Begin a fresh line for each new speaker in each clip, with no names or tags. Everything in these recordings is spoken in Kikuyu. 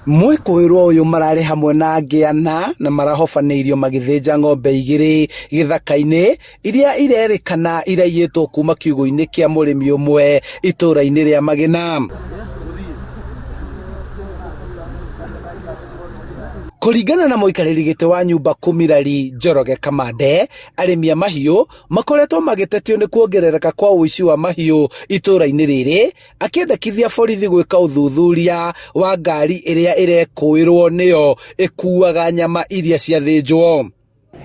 Mwĩkũĩrwo ũyũ mararĩ hamwe na angĩ ana na marahobanĩirio magĩthĩnja ng'ombe igĩrĩ gĩthaka-inĩ iria irerĩkana iraiyĩtwo kuma kiugũ-inĩ kĩa mũrĩmi ũmwe itũũra-inĩ rĩa Magĩna. Kũringana na mũikarĩri gĩtĩ wa nyumba Kũmirari Njoroge Kamande, arĩmi a mahiũ makoretwo magĩtetio nĩ kuongerereka kwa ũici wa mahiũ itũũra-inĩ rĩrĩ, akĩendekithia borithi gwĩka ũthuthuria wa ngari ĩrĩa ĩrekũĩrwo nĩyo ĩkuaga nyama iria ciathĩnjwo.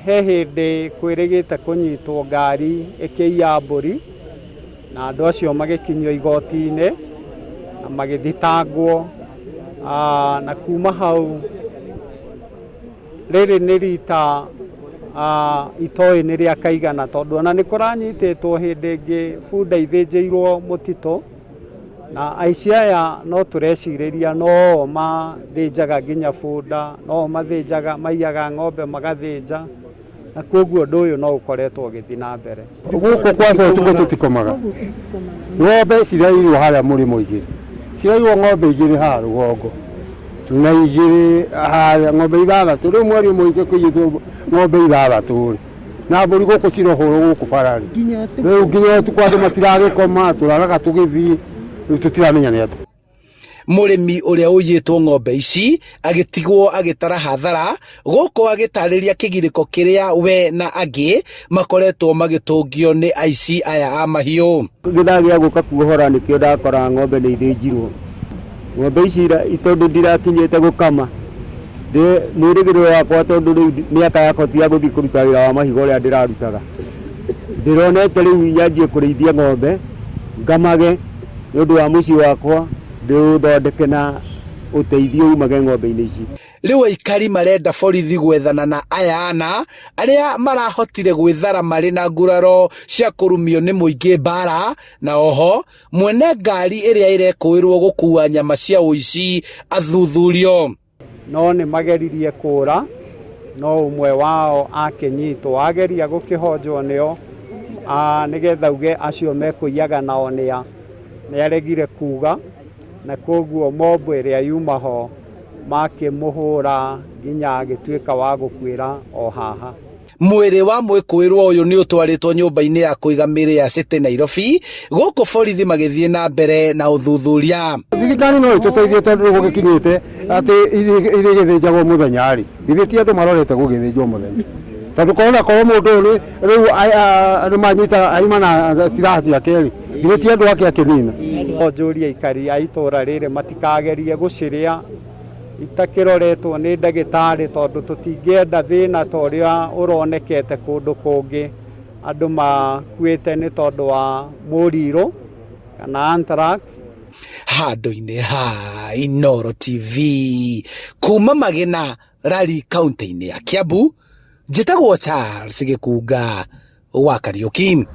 He hĩndĩ kwĩrĩgĩte kũnyitwo ngari ĩkĩiya mbũri, na andũ acio magĩkinyio igoti-inĩ na magĩthitangwo, na kuma hau rĩrĩ nĩ rita itoĩ nĩ rĩa kaigana tondũ ona nĩ kũranyitĩtwo hĩndĩ ĩngĩ bunda ithĩnjĩirwo mũtitũ, na aici aya no tũrecirĩria no o mathĩnjaga nginya bunda, no o mathĩnjaga maiyaga ng'ombe magathĩnja, na koguo ũndũ ũyũ no ũkoretwo ũgĩthiĩ na mbere.
Gũkũ kwanza ũtukũ tũtikomaga ng'ombe cirairwo harĩa mũrĩmo igĩrĩ cirairwo ng'ombe igĩrĩ haha rũgongo na igĩrĩ harĩa ng'ombe ithathatũ rĩu mweri ũmwe ingĩkũiyĩtwo ng'ombe ithathatũ rĩ na mbũri gũkũ cirohũrwo gũkũ bara rĩ rĩu nginya ũtukũ andũ matiragĩkoma tũraraga tũgĩthiĩ rĩu tũtiramenya nĩ atĩa.
Mũrĩmi ũrĩa ũiyĩtwo ng'ombe ici agĩtigwo agĩtara hathara gũkũ agĩtarĩria kĩgirĩko kĩrĩa we na angĩ makoretwo magĩtũngio nĩ aici aya a mahiũ.
Gĩthaa gĩa gũka kuohora nĩkĩo ndakora ng'ombe nĩ ithĩnjirwo. Ng'ombe ici tondũ ndirakinyĩte gũkama, mwĩrĩgĩrĩro wakwa tondũ rĩu mĩaka yakwa ti ya gũthiĩ kũruta wĩra wa mahiga ũrĩa ndĩrarutaga. Ndĩronete rĩu nyanjie kũrĩithia ng'ombe, ngamage nĩ ũndũ wa mũciĩ wakwa ndĩũthondeke na ũteithio umage ng'ombe-inĩ ici.
Rĩu aikari marenda borithi gwethana na aya ana arĩa marahotire gwĩthara marĩ na nguraro cia kũrumio nĩ mũingĩ mbara, na oho mwene ngari ĩrĩa ĩrekũĩrwo gũkua nyama cia ũici athuthurio.
No nĩ mageririe kũũra, no ũmwe wao akĩnyitwo. Ageria gũkĩhonjwo nĩo nĩgetha auge acio mekũiyaga nao nĩa, nĩ aregire kuga, na koguo mob ĩrĩa yuma ho makĩmũhũra nginya agĩtuĩka wa gũkuĩra o haha.
Mwĩrĩ wa mwĩkũĩrwo ũyũ nĩ ũtwarĩtwo nyũmba-inĩ ya kũiga mĩĩrĩ ya City Nairobi, gũkũ borithi magĩthiĩ na mbere na ũthuthuria.
Thirikari no ĩtũteithie tondũ rĩu gũgĩkinyĩte atĩ irĩgĩthĩnjagwo mũthenya rĩ, githĩ ti andũ marorete gũgĩthĩnjwo mũthenya? Tondũ korwo korwo mũndũ ũyũ rĩu nĩ manyita aima na silaha ciake rĩ, githĩ ti andũ ake akĩnina?
No njũrie aikari a itũra rĩrĩ matikagerie gũcirĩa itakĩroretwo nĩ ndagĩtarĩ tondũ tũtingĩenda thĩna ta ũrĩa ũronekete kũndũ kũngĩ, andũ makuĩte nĩ tondũ wa mũrirũ kana anthrax.
Handũ-inĩ ha Inooro TV kuma Magina Rari kaunti-inĩ ya Kiambu, njĩtagwo Charles Gĩkunga wa Kariũki.